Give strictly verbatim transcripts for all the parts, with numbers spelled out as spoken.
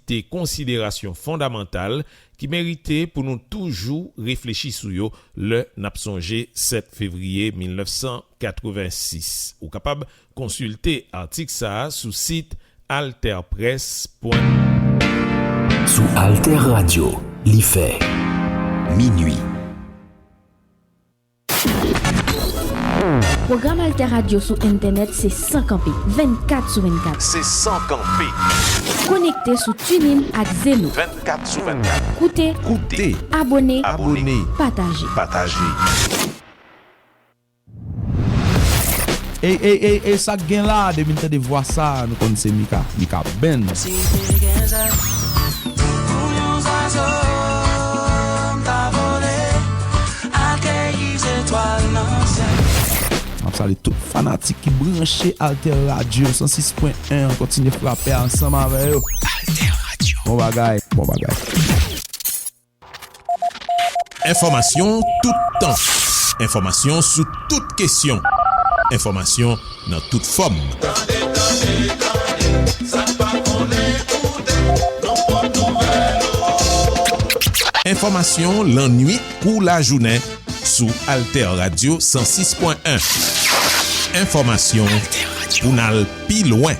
de konsiderasyon fondamantal ki merite pou nou toujou reflechi sou yo lè n ap sonje sèt fevriye mil nèf san katrevensis. Ou kapab konsilte atik sa a sou sit alterpress pwen. Sou Alter Radio, li fè minui. Pwogram Alter Radio sou entènèt se san kanpe, vennkat sou vennkat. Se san kanpe. Konekte sou TuneIn ak Zeno. Vennkat sou vennkat. Koute, koute, abòne, abòne, pataje. Pataje. Ey, ey, ey, ey, sa k gen la? Depi n tande vwa sa, nou konn se Mika, Mika Band. Si te gen zèl pou yon zwazo, m ta vole akeyi zetwal nan syèl. M ap salye tout fanatik ki branche Alter Radio san sis pwen en an, kontinye frape ansanm avè yo. Alter Radio. Bon bagay, bon bagay. Enfòmasyon toutan. Enfòmasyon sou tout kesyon. Enfòmasyon nan tout fòm. Tande, tande, tande, sa n pa konnen koute, nan pòt nouvèl. Enfòmasyon lannuit kou lajounen sou Alter Radio san sis pwen en. Enfòmasyon pou n al pi lwen.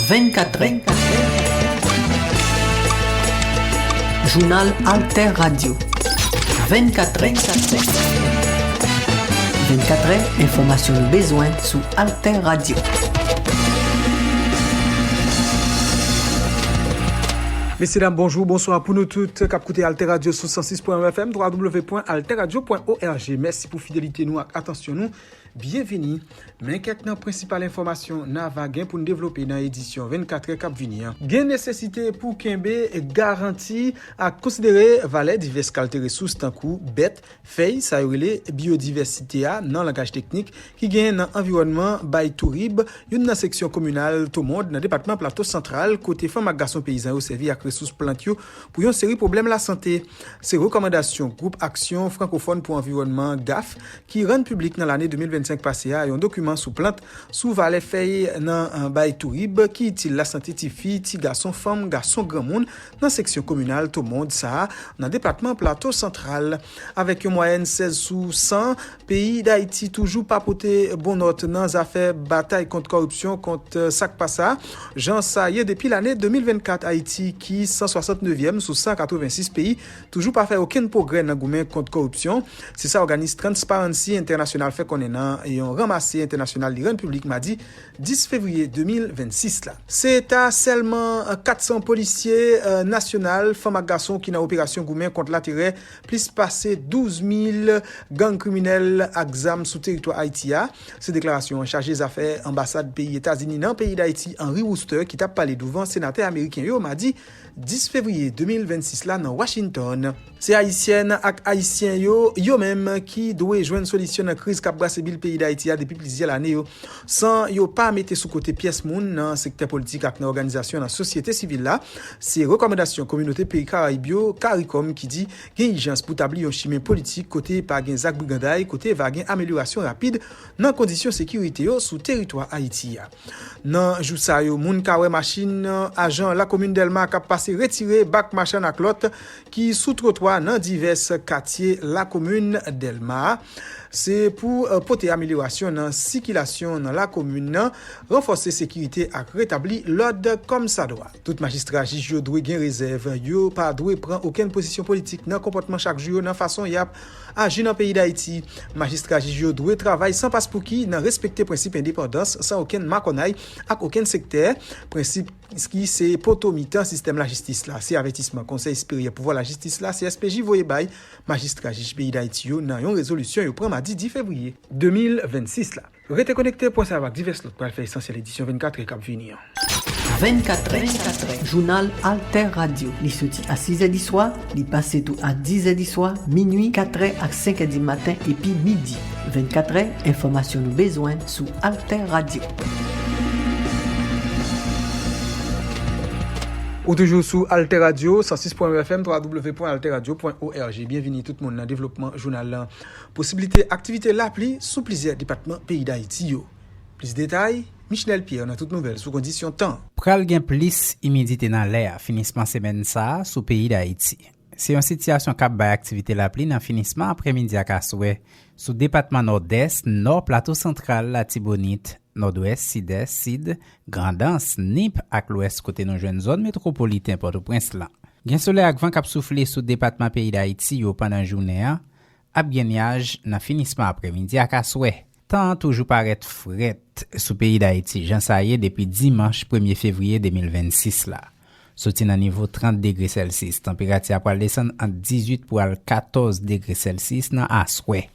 Vennkatrè. Jounal Alter Radio. Vennkatrè. Vennkatrè, enfòmasyon nou bezwen sou Alter Radio. Mesyedam, bonjou, bonswa pou nou tout k ap koute Alter Radio sou san sis pwen en F M, w w w pwen alter radio pwen o r g. Mèsi pou fidelite nou ak atansyon nou. Byenvini. Men kèk nan prensipal enfòmasyon n ava gen pou n devlope nan edisyon vennkatrè k ap vini an. Gen nesesite pou kenbe, garanti ak konsidere valè divès kalte resous tankou bèt, fèy, sa yo rele biyodivèsite a nan langaj teknik, ki genyen nan anviwònman Bay Tourib, youn nan seksyon kominal Tomond nan depatman Plato Santral, kote fanm ak gason peyizan yo sèvi ak resous plant yo pou yon seri pwoblèm lasante. Se rekòmandasyon Gwoup Aksyon Frankofòn pou Anviwònman, gaf, ki rann piblik nan lane de mil vennsenk pase a yon dokiman sou plant, sou valè fèy nan, eh, Bay Tourib, ki itil lasante tifi, ti gason, fanm, gason, granmoun, nan seksyon kominal Tomond sa a, nan depatman Plato Santral. Avèk yon mwayèn sèz sou san, peyi Dayiti toujou pa pote bon nòt nan zafè batay kont kòripsyon, kont, eh, sa k pa sa, jan sa ye depi lane de mil vennkat. Ayiti, ki san swasantnevyèm sou san katrevensis peyi, toujou pa fè okenn pwogrè nan goumen kont kòripsyon. Se sa òganis Transparency International fè konnen nan yon ranmase entènasyonal li rann piblik madi dis fevriye de mil vennsis la. Se ta sèlman, eh, kat san polisye, eh, nasyonal, fanm ak gason ki nan operasyon goumen kont laterè plis pase douz mil gang kriminèl ak zam sou teritwa Ayiti a. Se deklarasyon chaje zafè anbasad peyi Etazini nan peyi Dayiti, Henry Wooster, ki t ap pale douvan senatè ameriken yo madi dis fevriye de mil vennsis la nan Washington. Se Ayisyèn ak Ayisyen yo, yo menm, ki dwe jwenn solisyon nan kriz k ap brase bil peyi Dayiti a depi plizyè lane yo, san yo pa mete sou kote pyès moun nan sektè politik ak nan òganizasyon nan sosyete sivil la. Se rekòmandasyon kominote peyi Karayib yo, CARICOM, ki di gen ijans pou tabli yon chimen politik kote pa gen zak briganday, kote va gen amelyorasyon rapid nan kondisyon sekirite yo sou teritwa Ayiti a. Nan jou sa yo, moun ka wè machin ajan lakomin Dèlma k ap pase retire bak machann ak lòt ki sou twotwa nan divès katye lakomin Dèlma. Se pou, eh, pote amelyorasyon nan sikilasyon nan lakomin nan, ranfòse sekirite ak retabli lòd kòmsadwa. Tout majistra jij yo dwe gen rezèv. Yo pa dwe pran okenn pozisyon politik nan konpòtman chak jou yo, nan fason y ap aji nan peyi Dayiti. Majistra jij yo dwe travay san paspouki nan respekte prensip endepandans, san okenn makònay ak okenn sektè, prensip ki se poto mitan sistèm lajistis la. Se avètisman Konsèy Siperyè Pouvwa Lajistis la, C S P J, voye bay majistra jij peyi Dayiti yo nan yon rezolisyon yo pran madi dis fevriye de mil vennsis la. Rete konekte pou w sav ak divès lòt pral fè esansyèl edisyon vennkatrè k ap vini an. Vennkatrè, jounal Alter Radio. Li soti a sizè di swa, li pase tou a dizè di swa, minui, katrè ak senkè di maten, epi midi. Vennkatrè, enfòmasyon nou bezwen sou Alter Radio. Ou toujou sou Alter Radio, san sis pwen en F M, w w w pwen alter radio pwen o r g. Byenvini tout moun nan devlopman jounal lan. Posiblite aktivite lapli sou plizyè depatman peyi Dayiti yo. Plis detay Michnel Pierre nan tout nouvèl sou kondisyon tan. Pral gen plis imidite nan lè a finisman semèn sa a sou peyi Dayiti. Se yon sitiyasyon k ap bay aktivite lapli nan finisman aprèmidi ak aswè sou depatman Nòdès, Nò, Plato Santral, Latibonit, Nòdwès, Sidès, Sid, Grandans, Nip ak Lwès kote nou jwenn zòn metwopoliten Pòtoprens lan. Gen solèy ak van k ap soufle sou depatman peyi Dayiti yo pandan jounen an, ap gen nyaj nan finisman aprèmidi ak aswè. Tan an toujou parèt frèt sou peyi Dayiti jan sa ye depi dimanch premye fevriye de mil vennsis la. Soti nan nivo trant degre Celsius, tanperati a pral desann ant dizuit pou al katòz degre Celsius nan aswè.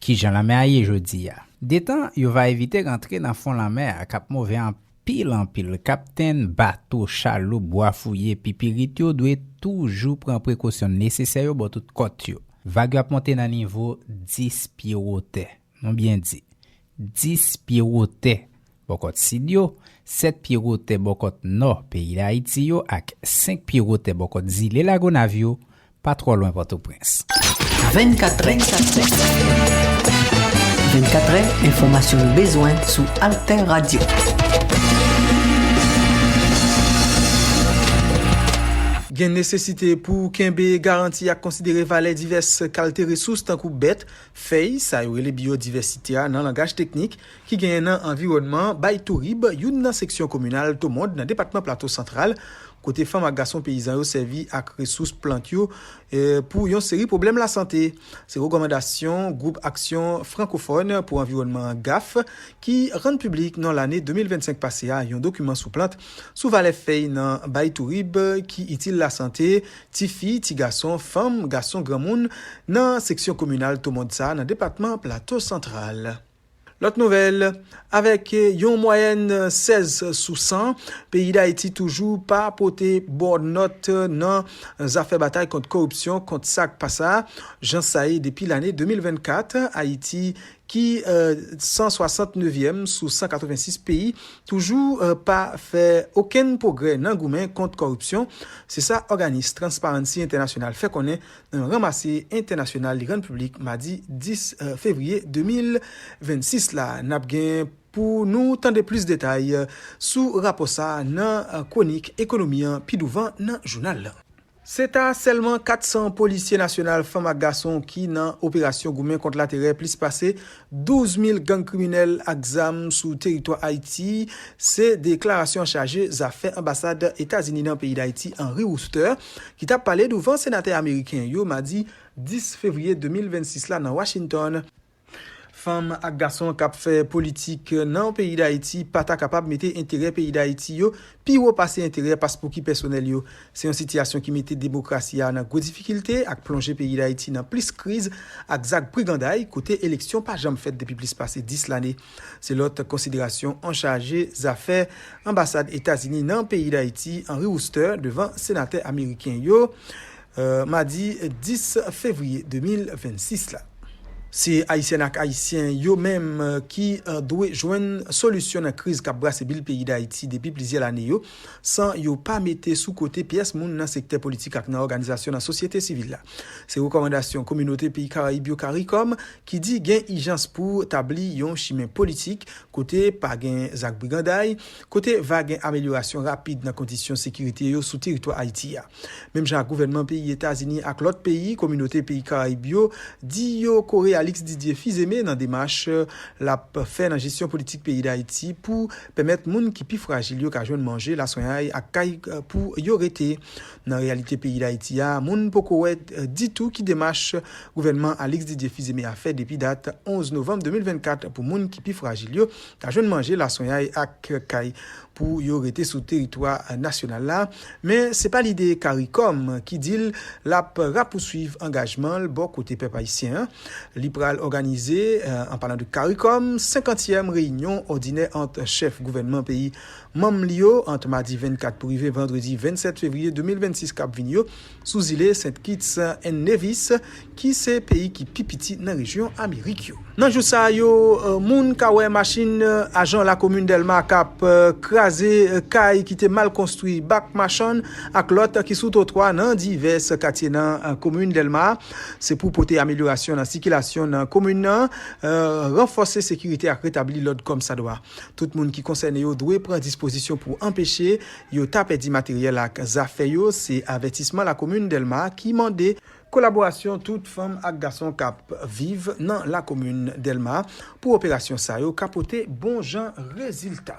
Kijan lanmè a ye jodi a? Detan yo va evite rantre nan fon lanmè a k ap move anpil anpil, kaptenn bato, chaloup, bwa fouye, pipirit yo dwe toujou pran prekosyon nesesè yo bò tout kòt yo. Vag yo ap monte nan nivo dis pye wotè. Nou byen di, dis pye wotè bò kòt sid yo, sèt pye wotè bò kòt nò peyi Dayiti yo ak senk pye wotè bò kòt zile Lagonav yo, pa twò lwen Pòtoprens. Vennkat, vennkat, vennkat è, enfòmasyon nou bezwen sou Alter Radio. Gen nesesite pou kenbe, garanti ak konsidere valè divès kalte resous tankou bèt, fèy, sa yo rele biyodivèsite a nan langaj teknik, ki genyen nan anviwònman Bay Tourib, youn nan seksyon kominal Tomond nan depatman Plato Santral, kote fanm ak gason peyizan yo sèvi ak resous plant yo eh, pou yon seri pwoblèm lasante. Se rekòmandasyon Gwoup Aksyon Frankofòn pou Anviwònman, gaf, ki rann piblik nan lane de mil vennsenk pase a yon dokiman sou plant, sou valè fèy nan Bay Tourib ki itil lasante tifi, tigason, fanm, gason, granmoun nan seksyon kominal Tomond sa nan depatman Plato Santral. Lòt nouvèl, avèk yon mwayèn sèz sou san, peyi Dayiti toujou pa pote bon nòt nan zafè batay kont koripsyon, kont sa k pa sa, jan sa ye depi lane de mil vennkat. Ayiti, ki san swasantnevyèm sou san katrevensis peyi, toujou pa fè okenn pwogrè nan goumen kont koripsyon. Se sa òganis Transparency International fè konnen nan yon ranmase entènasyonal li rann piblik madi dis fevriye de mil vennsis la. N ap gen pou nou tande plis detay sou rapò sa a nan kwonik ekonomi an pi douvan nan jounal la. Se ta sèlman kat san polisye nasyonal, fanm ak gason, ki nan operasyon goumen kont laterè plis pase douz mil gang kriminèl ak zam sou teritwa Ayiti. Se deklarasyon anchaje zafè anbasad Etazini nan peyi Dayiti, Henry Wooster, ki t ap pale douvan senatè ameriken yo madi dis fevriye de mil vennsis la nan Washington. Fanm ak gason k ap fè politik nan peyi Dayiti pa ta kapab mete enterè peyi Dayiti yo pi wo pase enterè paspouki pèsonèl yo. Se yon sitiyasyon ki mete demokrasi a nan gwo difikilte ak plonje peyi Dayiti nan plis kriz ak zak briganday, kote eleksyon pa janm fèt depi plis pase dis lane. Se lòt konsiderasyon anchaje zafè anbasad Etazini nan peyi Dayiti, Henry Wooster, devan senatè ameriken yo madi dis fevriye de mil vennsis la. Se Ayisyèn ak Ayisyen yo menm ki dwe jwenn solisyon nan kriz k ap brase bil peyi Dayiti depi plizyè lane yo, san yo pa mete sou kote pyès moun nan sektè politik ak nan òganizasyon nan sosyete sivil la. Se rekòmandasyon Kominote Peyi Karayib yo, karikòm, ki di gen ijans pou tabli yon chimen politik kote pa gen zak briganday, kote va gen amelyorasyon rapid nan kondisyon sekirite yo sou teritwa Ayiti a. Menm jan ak gouvènman peyi Etazini ak lòt peyi Kominote Peyi Karayib yo, di yo kore Alix Didier Fils-Aimé nan demach l ap fè nan jesyon politik peyi Dayiti pou pèmèt moun ki pi frajil yo ka jwenn manje, laswenyay ak kay pou yo rete. Nan reyalite peyi Dayiti a, moun poko wè ditou ki demach gouvènman Alix Didier Fils-Aimé a fè depi dat onz novanm de mil vennkat pou moun ki pi frajil yo ka jwenn manje, laswenyay ak kay pou yo rete sou teritwa nasyonal la. Men se pa lide karikòm ki di l l ap rapouswiv angajman l bò kote pèp ayisyen an. Li pral òganize, an palan de karikòm, senkantyèm reyinyon òdinè ant chèf gouvènman peyi manm li yo ant madi vennkat pou rive vandredi vennsèt fevriye de mil vennsis k ap vini yo sou zile Sent Kitts and Nevis, ki se peyi ki pi piti nan rejyon Amerik yo. Nan jou sa yo, moun ka wè machin ajan lakomin Dèlma k ap kraze kraze kay ki te mal konstwi, bak machann ak lòt ki sou twotwa nan divès katye nan komin Dèlma. Se pou pote amelyorasyon nan sikilasyon nan komin nan, ranfòse sekirite ak retabli lòd kòmsadwa. Tout moun ki konsène yo dwe pran dispozisyon pou anpeche yo ta pèdi materyèl ak zafè yo, se avètisman lakomin Dèlma ki mande kolaborasyon tout fanm ak gason k ap viv nan lakomin Dèlma pou operasyon sa yo ka pote bon jan rezilta.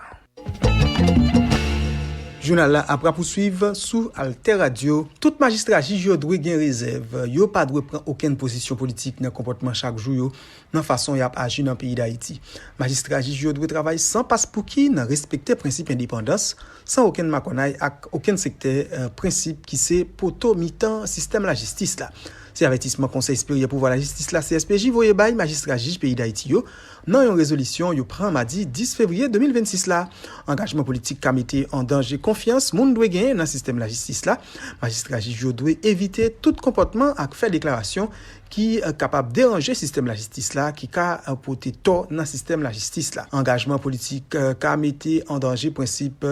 Jounal la ap rapouswiv sou Alter Radio. Tout majistra jij yo dwe gen rezèv. Yo pa dwe pran okenn pozisyon politik nan konpòtman chak jou yo, nan fason y ap aji nan peyi Dayiti. Majistra jij yo dwe travay san paspouki nan respekte prensip endepandans, san okenn makònay ak okenn sektè, prensip ki se poto mitan sistèm lajistis la. Se avètisman Konsèy Siperyè Pouvwa Lajistis la, C S P J, voye bay majistra jij peyi Dayiti yo nan yon rezolisyon yo pran madi dis fevriye de mil vennsis la. Angajman politik ka mete an danje konfyans moun dwe genyen nan sistèm lajistis la. Majistra jij yo dwe evite tout konpòtman ak fè deklarasyon ki kapab deranje sistèm lajistis la, ki ka pote tò nan sistèm lajistis la. Angajman politik ka mete an danje prensip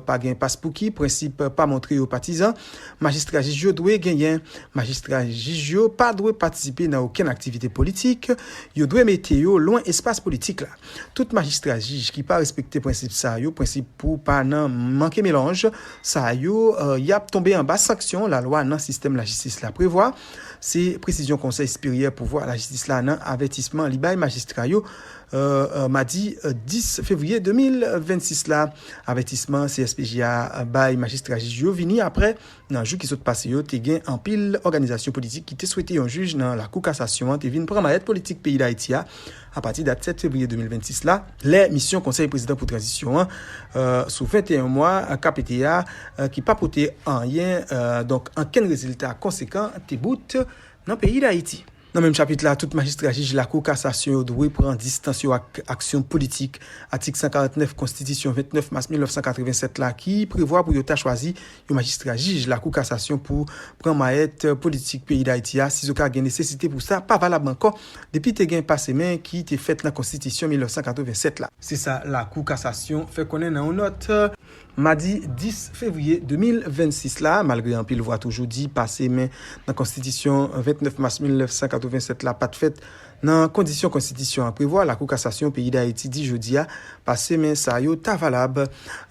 pa gen paspouki, prensip pa montre yo patizan. Majistra jij yo dwe genyen. Majistra jij yo pa dwe patisipe nan okenn aktivite politik. Yo dwe mete yo lwen espas politik la. Tout majistra jij ki pa respekte prensip sa yo, prensip pou pa nan manke melanj, sa yo, y ap tonbe anba sanksyon lalwa nan sistèm lajistis la prevwa. Se presizyon Konsèy Siperyè Pouvwa Lajistis la nan avètisman li bay majistra yo madi dis fevriye de mil vennsis la. Avètisman C S P J a bay majistra jij yo vini apre, nan jou ki sot pase yo, te gen anpil òganizasyon politik ki te swete yon jij nan Lakou Kasasyon an te vin pran mayèt politik peyi Dayiti a apati dat sèt fevriye de mil vennsis la, lè misyon Konsèy Prezidan pou Tranzisyon an sou venteyen mwa, K P T a, ki pa pote anyen, donk ankenn rezilta konsekan te bout nan peyi Dayiti. Nan menm chapit la, tout majistra jij Lakou Kasasyon yo dwe pran distans yo ak aksyon politik. Atik san karant nèf Konstitisyon vennèf mas mil nèf san katreven sèt la ki prevwa pou yo ta chwazi yon majistra jij Lakou Kasasyon pou pran mayèt politik peyi Dayiti a, sizoka gen nesesite pou sa, pa valab ankò depi te gen pase men ki te fèt nan Konstitisyon mil nèf san katreven sèt la. Se sa Lakou Kasasyon fè konnen nan yon nòt madi dis fevriye de mil vennsis la, malgre anpil vwa toujou di pase men nan Konstitisyon vennèf mas mil nèf san katreven sèt la pa t fèt nan kondisyon Konstitisyon an prevwa, Lakou Kasasyon peyi Dayiti di jodi a, pase men sa yo ta valab.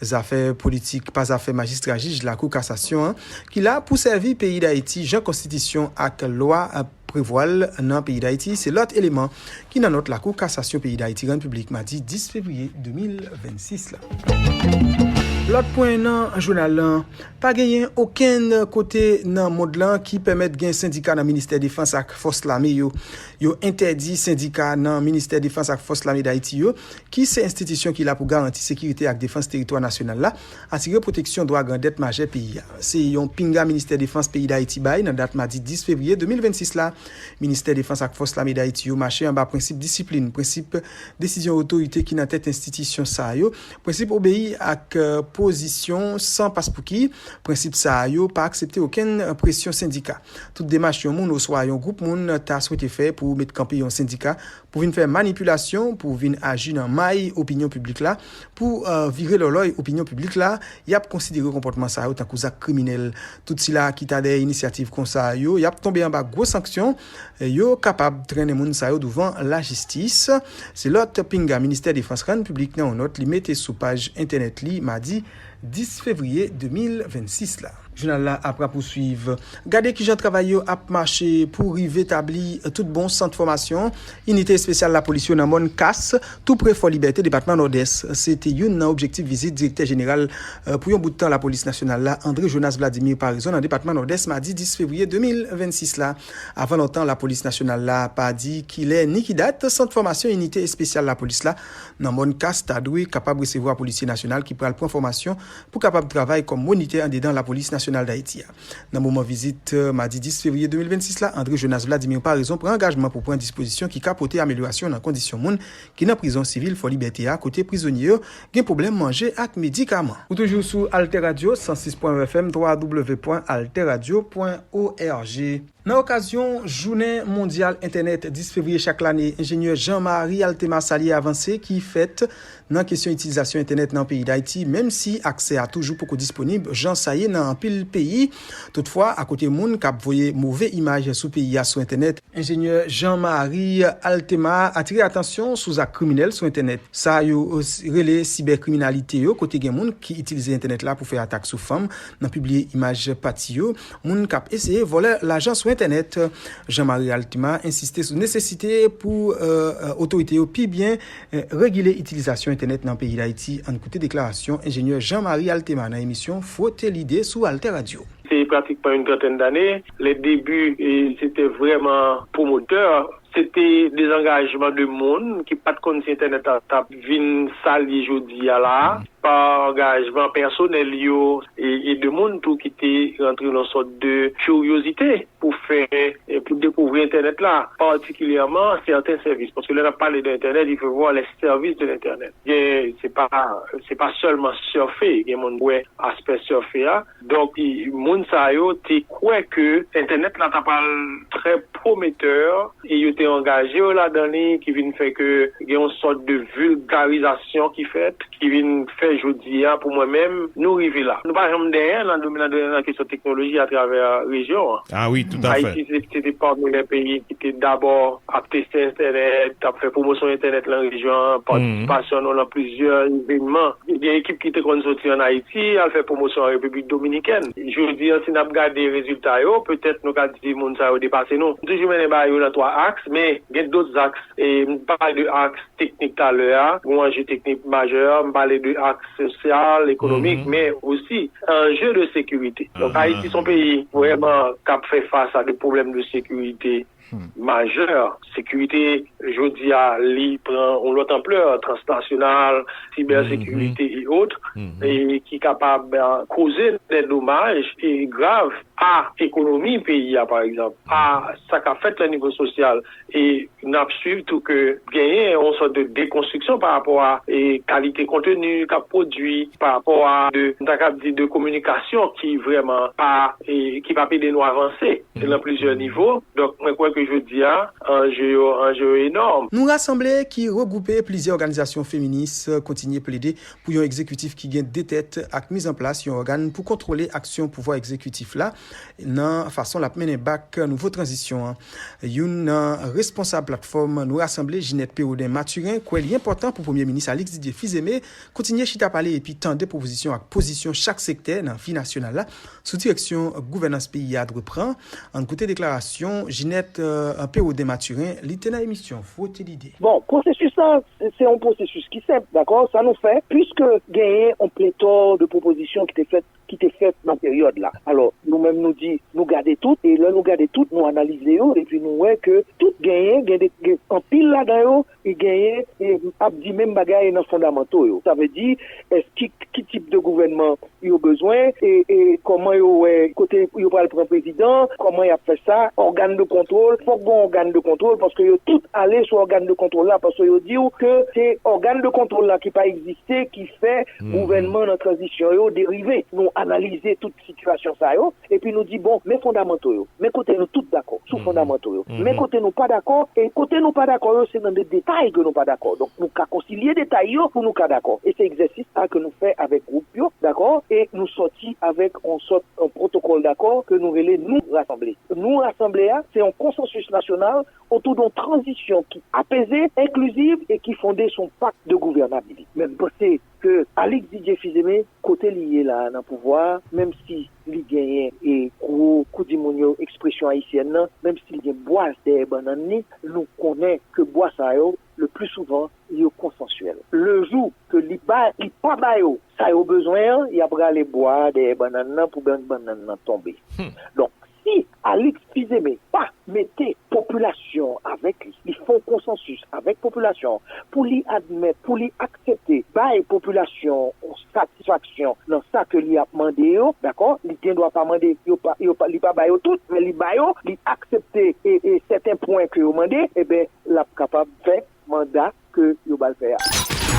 Zafè politik pa zafè majistra jij Lakou Kasasyon an, ki la pou sèvi peyi Dayiti jan Konstitisyon ak lwa prevwa l nan peyi Dayiti, se lòt eleman ki nan nòt Lakou Kasasyon peyi Dayiti rann piblik madi dis fevriye de mil vennsis la. Lòt pwen nan jounal lan, pa genyen okenn kote nan mond lan ki pèmèt gen sendika nan ministè defans ak fòs lame yo. Yo entèdi sendika nan ministè defans ak fòs lame Dayiti yo, ki se enstitisyon ki la pou garanti sekirite ak defans teritwa nasyonal la, asire pwoteksyon dwa grandèt majè peyi a. Se yon pinga ministè defans peyi Dayiti bay nan dat madi dis fevriye de mil vennsis la. Ministè defans ak fòs lame Dayiti yo mache anba prensip disiplin, prensip desizyon otorite ki nan tèt enstitisyon sa yo, prensip obeyi ak pozisyon san paspouki. Prensip sa yo pa aksepte okenn presyon sendika. Tout demach yon moun oswa yon gwoup moun ta swete fè pou met kanpe yon sendika, pou vin fè manipilasyon, pou vin aji nan may opinyon piblik la, pou vire lòlòy opinyon piblik la, y ap konsidere konpòtman sa yo tankou zak kriminèl. Tout sila ki ta dèyè inisyativ konsa yo, y ap tonbe anba gwo sanksyon. Yo kapab trennen moun sa yo douvan lajistis. Se lòt pinga Ministè Defans rann piblik nan yon nòt li mete sou paj entènèt li madi dis fevriye de mil vennsis la. Jounal la ap rapouswiv. Gade kijan travay yo ap mache pou rive tabli tout bon sant fòmasyon inite espesyal lapolis yo nan Mòn Kas, tou pre Fò Libète, depatman Nòdès. Se te youn nan objektif vizit direktè jeneral pou yon bout tan lapolis nasyonal la, André Jonas Vladimir Paraison, nan depatman Nòdès, madi dis fevriye de mil vennsis la. Avan lontan, lapolis nasyonal la pa di kilè ni ki dat sant fòmasyon inite espesyal lapolis la nan Mòn Kas ta dwe kapab resevwa polisye nasyonal ki pral pran fòmasyon pou kapab travay kòm monitè andedan Lapolis Nasyonal Dayiti a. Nan moman vizit madi dis fevriye de mil vennsis la, André Jonas Vladimir Paraison pran angajman pou pran dispozisyon ki ka pote amelyorasyon nan kondisyon moun ki nan prizon sivil Fò Libète a, kote prizonye yo gen pwoblèm manje ak medikaman. Ou toujou sou Alter Radio, san sis pwen wen F M, twa W pwen alter radio pwen O R G. Nan okazyon Jounen Mondyal Entènèt dis fevriye chak lane, enjenyè Jean-Marie Altema salye avanse ki fèt nan kesyon itilizasyon entènèt nan peyi Dayiti, menm si aksè a toujou poko disponib jan sa ye nan anpil peyi. Toutfwa, akote moun k ap voye move imaj sou peyi a sou entènèt, enjenyè Jean-Marie Altema atire atansyon sou zak kriminèl sou entènèt. Sa yo rele sibèkriminalite yo, kote gen moun ki itilize entènèt la pou fè atak sou fanm, nan pibliye imaj pati yo, moun k ap eseye vòlè lajan sou entènèt. Jean-Marie Altema ensiste sou nesesite pou, euh, euh, otorite yo pi byen, euh, regile itilizasyon entènèt nan peyi Dayiti. Ann koute deklarasyon enjenyè Jean-Marie Altema nan emisyon Frote Lide sou Alter Radio. Se pratikman yon trantèn dane. Les débuts, e, se te vrèman pwomotè. Se te dezangajman de moun ki pa t konn si entènèt la t ap vin sa l ye jodi a la a, pa angajman pèsonèl yo, e, e de moun tou ki te rantre nan sòt de kiryozite pou fè, e, pou dekouvri entènèt la, patikilyèman sèten sèvis. Paske lè n ap pale de entènèt, il faut voir les services de l'internet. Gen, se pa, se pa sèlman surfe, gen moun wè aspè surfe a. Donk, i, moun sa yo te kwè ke entènèt la ta pral trè pwometè, e yo te angaje yo ladan li, ki vin fè ke gen yon sòt de vilgarizasyon ki fèt, ki vin fè jodi a, pou mwen menm, nou rive la. Nou pa janm dèyè nan domèn, nan kesyon teknoloji atravè rejyon an. Ah oui, tout à fait. Ayiti, se, se te pami lè peyi ki te dabò ap teste entènèt, ap fè pwomosyon entènèt lan rejyon an, patisipasyon nou lan plizyè evènman. Gen ekip ki te konn soti ann Ayiti, al fè pwomosyon an Repiblik Dominikèn. Jodi an, si n ap gade rezilta yo, petèt nou ka di moun sa yo depase nou. M toujou mennen bagay yo nan twa aks, men gen dòt aks. E m pale de aks teknik talè a, gen yon anje teknik majè, m pale de aks sosyal, ekonomik, men osi anje de sekirite. Donk, Ayiti se yon peyi vrèman k ap fè fas a de pwoblèm de sekirite majè. Sekirite, jodi a, li pran yon lòt anplè, transnasyonal, sibèsekirite e ot, e ki kapab, eh, koze de domaj e grav a ekonomi peyi a, pa egzanp, a sa k ap fèt nan nivo sosyal. E n ap swiv tou ke genyen yon sòt de dekonstriksyon pa rapò a, e, kalite konteni k ap pwodui, pa rapò a de, m ta kab di, de kominikasyon ki vrèman pa, e, ki p ap ede nou avanse nan plizyè nivo. Donk, mwen kwè ke jodi a, anje yo, anje yo enòm. Nou Rasanble, ki regwoupe plizyè òganizasyon feminis, kontinye plede pou yon egzekitif ki gen de tèt ak mizanplas yon ògàn pou kontwole aksyon pouvwa egzekitif la nan fason l ap mennen bak nouvo tranzisyon an. Youn nan responsab platfòm Nou Rasanble, Ginette Pérodin Mathurin, kwè li enpòtan pou Premye Minis Alix Didier Fils-Aimé kontinye chita pale epi tande pwopozisyon ak pozisyon chak sektè nan vi nasyonal la sou direksyon gouvènans peyi a dwe pran. Ann koute deklarasyon Ginette, euh, Pérodin Mathurin, li te nan emisyon Frote Lide. Bon, pwosesis la, se, se yon pwosesis ki senp, dakò? Sa nou fè, piske genyen yon pletò de pwopozisyon ki te fèt, ki te fèt nan peryòd la. Alò, nou menm nou di, nou gade tout, e lè nou gade tout, nou analize yo, epi nou wè ke tout genyen, gen de, gen anpil ladan yo, e genyen, e ap di menm bagay nan fondamanto yo. Sa vle di, èske ki, ki tip de gouvènman yo bezwen, e, e kòman yo wè kote yo pral pran prezidan, kòman y ap fè sa, ògàn de kontwòl, fòk gen ògàn de kontwòl, paske yo tout ale sou ògàn de kontwòl la, paske yo di w ke se ògàn de kontwòl la ki pa egziste, ki fè gouvènman nan tranzisyon yo derive. Nou analize tout sitiyasyon sa yo, epi nou di, bon, men fondamanto yo, men kote nou tout dakò sou fondamanto yo, men kote nou pa dakò, e kote nou pa dakò yo, se nan de detay ke nou pa dakò. Donk, nou ka konsilye detay yo pou nou ka dakò. E se egzèsis sa ke nou fè avèk gwoup yo, dakò? E nou sòti avèk yon sòt, yon pwotokòl dakò ke nou rele Nou Rasanble. Nou Rasanble a, se yon konsansis nasyonal otou de yon tranzisyon ki apeze, enkliziv e ki fonde sou yon pak de gouvènabilite. Men m panse ke Alix Didier Fils-Aimé, kote li ye la a nan pouvwa a, menm si li genyen e gwo, kou di moun yo, ekspresyon ayisyèn nan, menm si li gen bwa dèyè bannann li, nou konnen ke bwa sa yo, le pli souvan, yo konsansyèl. Le jou ke li ba, li pa ba yo sa yo bezwen an, y ap rale bwa a dèyè bannann nan pou bann bannann nan tonbe. Donk, si Alix Fils-Aimé pa mete popilasyon avèk li, li fè yon konsansis avèk popilasyon pou li admèt, pou li aksepte bay popilasyon yon satisfaksyon nan sa ke li ap mande yo, dakò? Li gen dwa pa mande, yo pa, yo pa, li pa ba yo tout, men li ba yo, li aksepte e, e sèten pwen ke yo mande, eben, l ap kapab fè manda ke yo ba l fè a.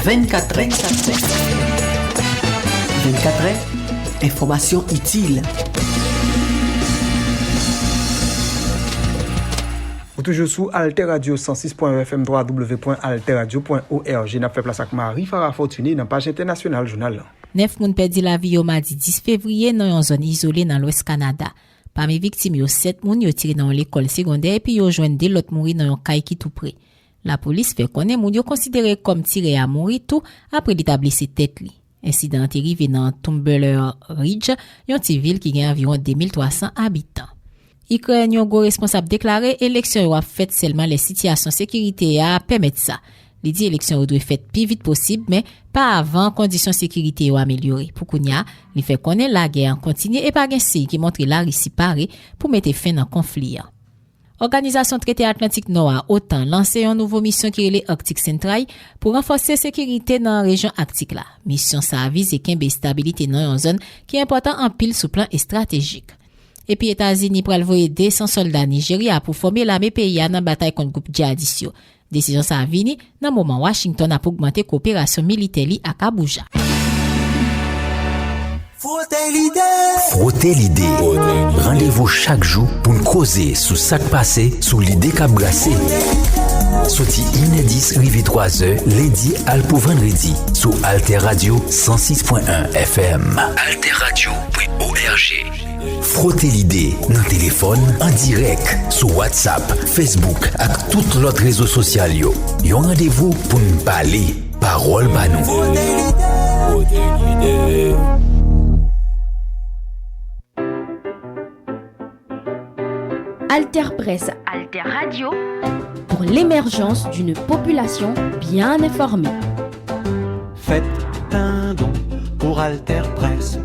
Vennkatrè. Vennkatrè, enfòmasyon itil. Toujou sou Alter Radio san sis pwen en F M, w w w pwen alter radio pwen org, n ap fè plas ak Marie Farah Fortuné nan paj entènasyonal jounal lan. Nèf moun pèdi lavi yo madi dis fevriye nan yon zòn izole nan lwès Kanada. Pami viktim yo, sèt moun yo tire nan yon lekòl segondè epi yo jwenn de lòt mouri nan yon kay ki tou pre. Lapolis fè konnen moun yo konsidere kòm tirè a mouri tou apre li ta blese tèt li. Ensidan an te rive nan Tumbler Ridge, yon ti vil ki gen anviwon de mil twa san abitan. Ikrèn, yon gwo responsab deklare eleksyon yo ap fèt sèlman lè sitiyasyon sekirite a pèmèt sa. Li di eleksyon yo dwe fèt pi vit posib, men pa avan kondisyon sekirite yo amelyore. Pou kounye a, li fè konnen lagè an kontinye e pa gen siy ki montre Larisi pare pou mete fen nan konfli an. Òganizasyon Trete Atlantik Nò a, otan, lanse yon nouvo misyon ki rele Arctic Sentry pou ranfòse sekirite nan rejyon Aktik la. Misyon sa a vize kenbe estabilite nan yon zòn ki enpòtan anpil sou plan estratejik. Epi Etazini pral voye de san sòlda Nijerya pou fòme lame peyi a nan batay kont gwoup djihadis yo. Desizyon sa a vini nan moman Washington ap ogmante koperasyon militè li ak Abuja. Frote lide. Frote lide. Randevou chak jou pou n koze sou sa k pase, sou lide k ap brase. Soti inè dis rive twazè, lendi al pou vandredi, sou Alter Radio san sis pwen en F M. Alter Radio pwen O R G. Frote lide nan telefòn, an dirèk, sou WhatsApp, Facebook ak tout lòt rezo sosyal yo. Yon randevou pou n pale, pawòl ba nou. Frote lide. Alter Presse. Alter Radio. Pour l'émergence d'une population bien informée. Faites un don pour Alter Presse.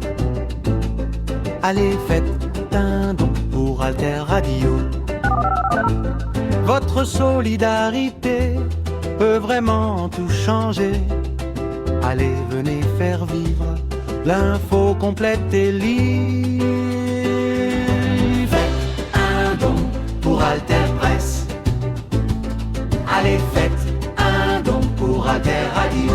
Allez, faites un don pour Alter Radio. Votre solidarité peut vraiment tout changer. Allez, venez faire vivre l'info complète et lire. Faites un don pour Alter Presse. Allez, faites un don pour Alter Radio.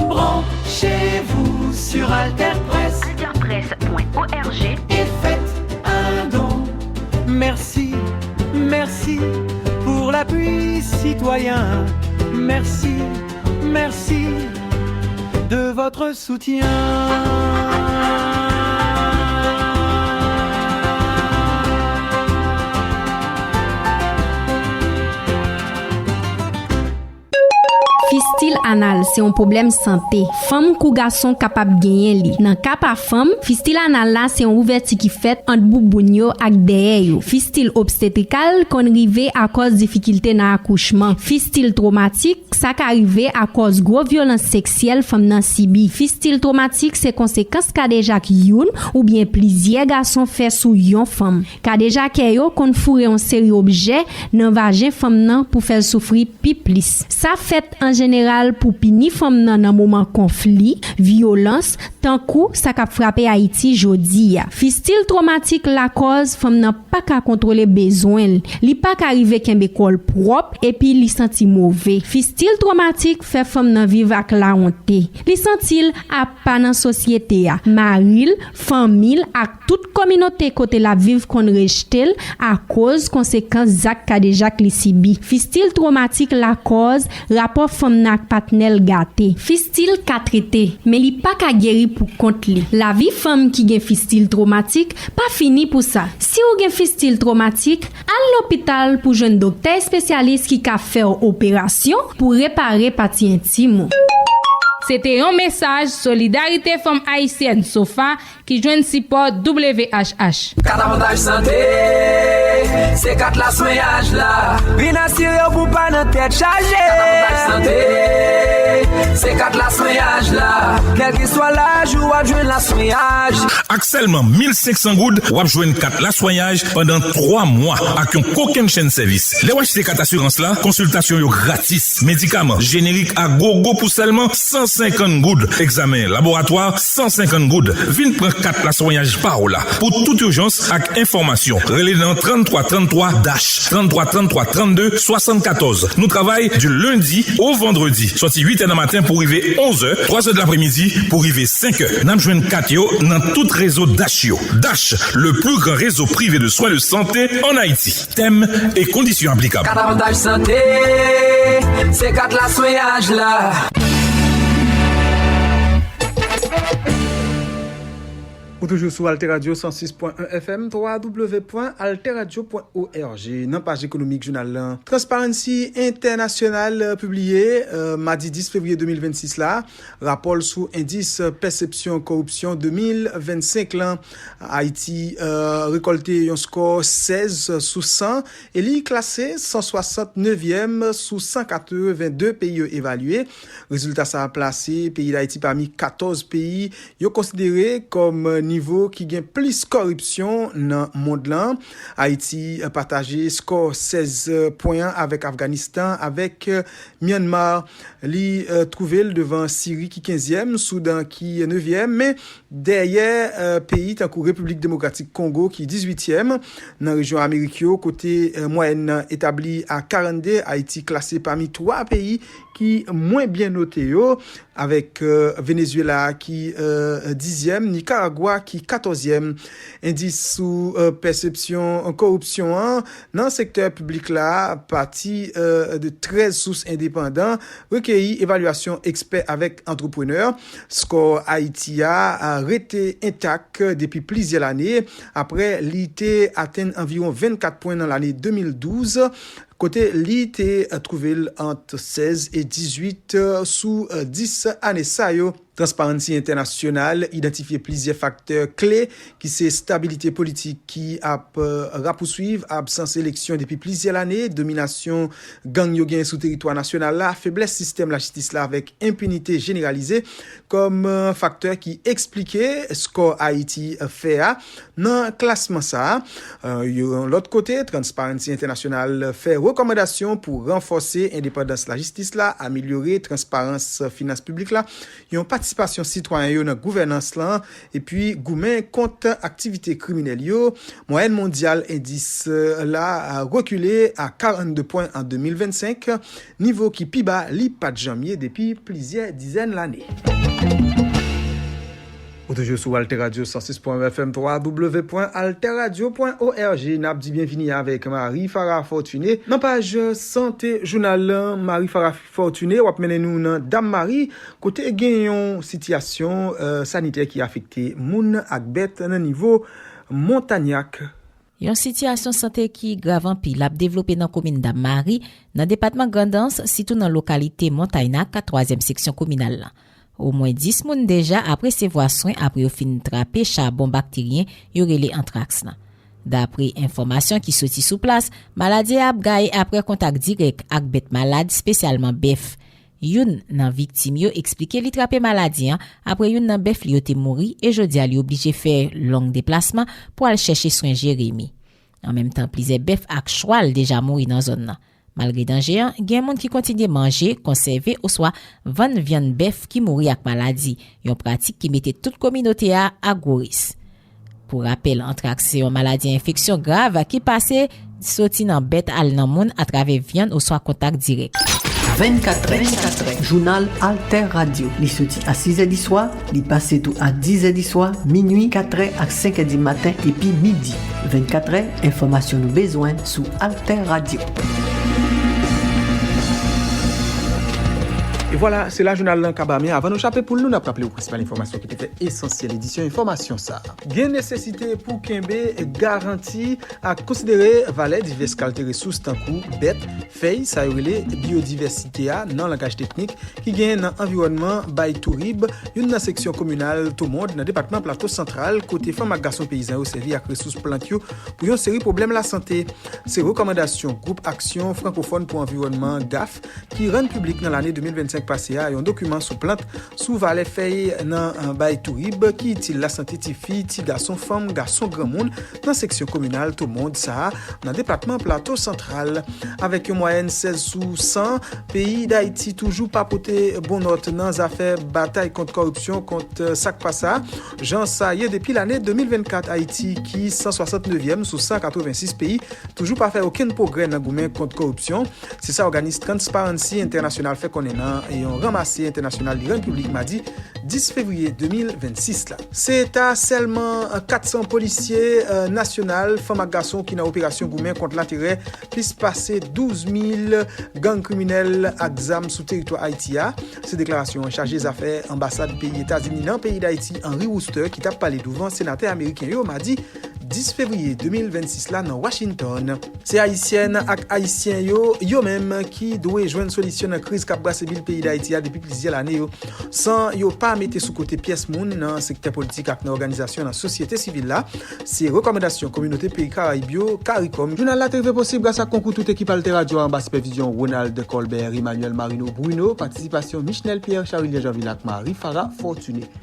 Branchez-vous sur Alter Presse. Alter Presse point O R G. Et faites un don. Merci, merci pour l'appui citoyen. Merci, merci de votre soutien. Fistil anal se yon pwoblèm sante fanm kou gason kapab genyen li. Nan ka pa fanm, fistil anal la se yon ouvèti ki fèt ant bouboun yo ak dèyè yo. Fistil obstetrikal konn rive akòz difikilte nan akouchman. Fistil twomatik, sa ka rive akòz gwo vyolans seksyèl fanm nan sibi. Fistil twomatik se konsekans kadejak youn oubyen plizyè gason fè sou yon fanm. Kadejakè yo konn foure yon seri objè nan vajen fanm nan pou fè l soufri pi plis. Sa fèt an jeneral pou pini fanm nan nan moman konfli, vyolans, tankou sa k ap frape Ayiti jodi a. Fistil twomatik lakòz fanm nan pa ka kontwole bezwen l, li pa ka rive kenbe kò l pwòp epi li santi move. Fistil twomatik fè fanm nan viv ak lawonte. Li santi l apa nan sosyete a. Mari l, fanmi l ak tout kominote kote l ap viv konn rejte l akoz konsekans zak kadejak li sibi. Fistil twomatik lakòz rapò fanm nan ak patnè l gate. Fistil ka trete, men li pa ka geri pou kont li. Lavi fanm ki gen fistil twomatik pa fini pou sa. Si w gen fistil twomatik, al lopital pou jwenn doktè espesyalis ki ka fè w operasyon pou repare pati entim ou. Se te yon mesaj Solidarite Fanm Ayisyèn, sofa, ki jwenn sipò W H H. Kat avantaj sante, se kat laswenyaj la. Vin asire w pou pa nan tèt chaje. Kat avantaj sante, se kat laswenyaj la. Kèlkeswa laj ou, w ap jwenn laswenyaj. Ak sèlman mil senk san goud, w ap jwenn kat laswenyaj pandan twa mwa ak yon kokennchenn sèvis. Lè w achte kat asirans la, konsiltasyon yo gratis, medikaman jenerik a gogo pou sèlman san senkant goud, egzamen laboratwa san senkant goud. Vin pran kat laswenyaj pa w la. Pou tout ijans ak enfòmasyon, rele nan tranntrwa tranntrwa dash, tranntrwa tranntrwa trannde swasannkatòz. Nou travay di lendi o vandredi, sòti uit è nan maten pou rive onz è, twa è de lapremidi pou rive senk è. N ap jwenn kat yo nan tout rezo Dash yo. Dash, le plus grand réseau privé de soins de santé en Haïti. Tèm e kondisyon aplikab. Kat avantaj sante, se kat laswenyaj la. Ou toujou sou Alter Radio san sis pwen en F M, w w w pwen alter radio pwen o r g. Nan paj ekonomik jounal lan, Transparency International pibliye, euh, madi dis fevriye de mil vennsis la, rapò l sou endis pèsepsyon koripsyon de mil vennsenk lan. Ayiti, euh, rekòlte yon skò sèz sou san e li klase san swasantnevyèm sou san katrevenndde peyi yo evalye. Rezilta sa a plase peyi Dayiti pami katòz peyi yo konsidere kòm nivo ki gen plis kòripsyon nan mond lan. Ayiti pataje skò sèz pwen an avèk Afganistan, avèk Myanmar. Li, euh, twouve l devan Siri ki kenzyèm, Soudan ki nevyèm, men dèyè, euh, peyi tankou Repiblik Demokratik Kongo ki dizuityèm nan rejyon Amerik yo, kote, euh, mwayèn nan etabli a karannde, Ayiti klase pami twa peyi ki mwen byen note yo, avèk, euh, Venezuela ki, euh, dizyèm, Nicaragua ki katòzyèm. Endis sou, euh, pèsepsyon koripsyon an nan sektè piblik la, pati, euh, de trèz sous endepandan, rekeyi evalyasyon ekspè avèk antreprenè. Skò Ayiti a, a rete entak depi plizyè lane, apre li te atenn anviwon vennkat pwen nan lane de mil douz, kote li te twouve l ant sèz e dizuit sou dis ane sa yo. Transparency International idantifye plizyè faktè kle ki se estabilite politik ki ap, euh, rapouswiv, absans eleksyon depi plizyè lane, dominasyon gang yo genyen sou teritwa nasyonal la, feblès sistèm lajistis la avèk enpinite jeneralize kòm, euh, faktè ki eksplike skò Ayiti, euh, fè a nan klasman sa a. Euh, yon lòt kote, Transparency International fè rekòmandasyon pou ranfòse endepandans lajistis la, amelyore transparans finans piblik la, yon patisipasyon sitwayen yo nan gouvènans lan, epi goumen kont aktivite kriminèl yo. Mwayèn mondyal endis, euh, la, a rekile a karannde pwen an de mil vennsenk, nivo ki pi ba li pa t janm ye depi plizyè dizèn lane. Ou toujou sou Alter Radio san sis pwen en F M, w w w pwen alter radio pwen o r g. N ap di byenvini avèk Marie Farah Fortuné. Nan paj sante jounal lan, Marie Farah Fortuné, w ap mennen nou nan Dam Mari, kote gen yon sitiyasyon, euh, sanitè ki afekte moun ak bèt nan nivo Montagnac. Yon sitiyasyon sante ki grav anpil ap devlope nan komin Dam Mari, nan depatman Grandans, sitou nan lokalite Montagnac, twazyèm seksyon kominal lan. Omwen dis moun deja ap resevwa swen apre yo fin trape chabon bakteryen yo rele antraks lan. Dapre enfòmasyon ki soti sou plas, maladi a ap gaye apre kontak dirèk ak bèt malad, espesyalman bèf. Youn nan viktim yo eksplike li trape maladi an apre youn nan bèf li yo te mouri e jodi a li oblije fè long deplasman pou al chèche swen Jeremi. An menm tan, plizyè bèf ak chwal deja mouri nan zòn nan. Malgre danje an, gen moun ki kontinye manje, konsève oswa vann vyann bèf ki mouri ak maladi, yon pratik ki mete tout kominote a a gwo risk. Pou rapèl, antraks se yon maladi enfeksyon grav ki pase soti nan bèt al nan moun atravè vyann oswa kontak dirèk. Vennkat è, vennkat è, jounal Alter Radio. Li soti a sis è di swa, li pase tou a diz è di swa, minui, kat è ak senk è di maten, epi midi. Vennkat è, enfòmasyon nou bezwen sou Alter Radio. E vwala, se la jounal lan kaba, men avan nou chape poul nou, n ap raple w prensipal enfòmasyon ki te fè esansyèl edisyon enfòmasyon sa a. Gen nesesite pou kenbe garanti ak konsidere valè divès kalte resous tankou bèt, fèy, sa yo rele biyodivèsite a nan langaj teknik, ki genyen nan anviwònman Bay Tourib, youn nan seksyon kominal Tomond nan depatman Plato Santral, kote fanm ak gason peyizan yo sèvi ak resous plant yo pou yon seri pwoblèm lasante. Se rekòmandasyon Gwoup Aksyon Frankofòn pou Anviwònman, gaf, ki rann piblik nan lane de mil vennsenk pase a yon dokiman sou plant, sou valè fèy nan, euh, Bay Tourib, ki itil lasante tifi, ti gason, fanm, gason, granmoun, nan seksyon kominal Tomond sa a, nan depatman Plato Santral. Avèk yon mwayèn sèz sou san, peyi Dayiti toujou pa pote bon nòt nan zafè batay kont kòripsyon, kont, euh, sa k pa sa, jan sa ye depi lane de mil vennkat. Ayiti, ki san swasantnevyèm sou san katrevensis peyi, toujou pa fè okenn pwogrè nan goumen kont kòripsyon. Se sa òganis Transparency International fè konnen nan yon ranmase entènasyonal li rann piblik madi dis fevriye de mil vennsis la. Se ta sèlman kat san polisye nasyonal, fanm ak gason, ki nan operasyon goumen kont laterè plis pase douz mil gang kriminèl ak zam sou teritwa Ayiti a. Se deklarasyon chaje zafè anbasad peyi Etazini nan peyi Dayiti, Henry Wooster, ki t ap pale douvan senatè ameriken yo madi dis fevriye de mil vennsis la nan Washington. Se Ayisyèn ak Ayisyen yo, yo menm, ki dwe jwenn solisyon nan kriz k ap brase bil peyi Dayiti a depi plizyè lane yo, san yo pa mete sou kote pyès moun nan sektè politik ak nan òganizasyon nan sosyete sivil la. Se rekòmandasyon Kominote Peyi Karayib yo, karikòm, jounal la te rive posib gras ak konkou tout ekip Alter Radio a anba sipèvizyon Ronald Colbert, Emmanuel Marino Bruno, patisipasyon Michnel Pierre, Charilien Janville ak Marie Farah Fortuné.